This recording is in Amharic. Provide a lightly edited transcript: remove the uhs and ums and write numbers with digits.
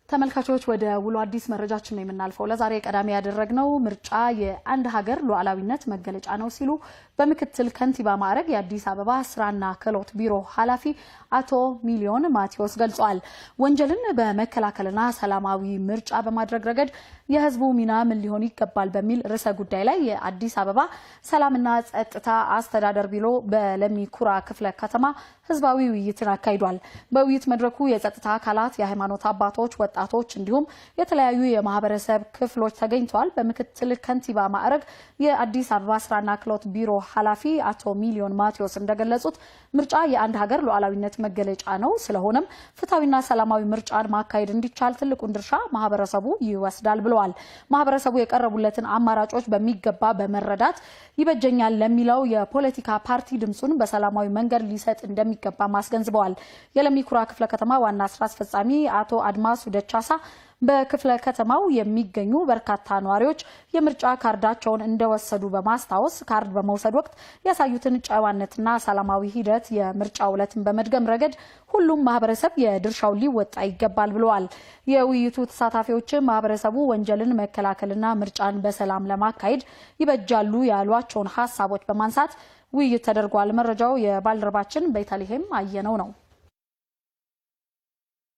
ተመልካቾች፣ ወደ ውሎ አዲስ መረጃችን ነው የምናልፈው። ለዛሬ ቀዳሚ ያደረግነው ምርጫ የአንድ ሀገር ሉዓላዊነት መገለጫ ነው ሲሉ በምክትል ከንቲባ ማዕረግ የአዲስ አበባ ስራና ክህሎት ቢሮ ኃላፊ አቶ ሚሊዮን ማቴዎስ ገልጸዋል። ወንጀልን በመከላከልና ሰላማዊ ምርጫ በማድረግ ረገድ የሕዝቡ ሚና ምን ሊሆን ይገባል በሚል ርዕሰ ጉዳይ ላይ የአዲስ አበባ ሰላምና ጸጥታ አስተዳደር ቢሮ በለሚ ኩራ ክፍለ ከተማ ህዝባዊ ውይይትን አካሂዷል። በውይይት መድረኩ የጸጥታ አካላት፣ የሃይማኖት አባቶች፣ ወጣቶች እንዲሁም የተለያዩ የማህበረሰብ ክፍሎች ተገኝተዋል። በምክትል ከንቲባ ማዕረግ የአዲስ አበባ ስራና ክህሎት ቢሮ ኃላፊ አቶ ሚሊዮን ማቴዎስ እንደገለጹት ምርጫ የአንድ ሀገር ሉዓላዊነት መገለጫ ነው። ስለሆነም ፍትሐዊና ሰላማዊ ምርጫን ማካሄድ እንዲቻል ትልቁን ድርሻ ማህበረሰቡ ይወስዳል ብለዋል። ማህበረሰቡ የቀረቡለትን አማራጮች በሚገባ በመረዳት ይበጀኛል ለሚለው የፖለቲካ ፓርቲ ድምፁን በሰላማዊ መንገድ ሊሰጥ እንደሚገባ አስገንዝበዋል። የለሚ ኩራ ክፍለ ከተማ ዋና ስራ አስፈጻሚ አቶ አድማሱ ደቻሳ በክፍለ ከተማው የሚገኙ በርካታ ነዋሪዎች የምርጫ ካርዳቸውን እንደወሰዱ በማስታወስ ካርድ በመውሰድ ወቅት ያሳዩትን ጨዋነትና ሰላማዊ ሂደት የምርጫ ዕለትን በመድገም ረገድ ሁሉም ማህበረሰብ የድርሻውን ሊወጣ ይገባል ብለዋል። የውይይቱ ተሳታፊዎች ማህበረሰቡ ወንጀልን መከላከልና ምርጫን በሰላም ለማካሄድ ይበጃሉ ያሏቸውን ሀሳቦች በማንሳት ውይይት ተደርጓል። መረጃው የባልደረባችን ቤተልሔም አየነው ነው።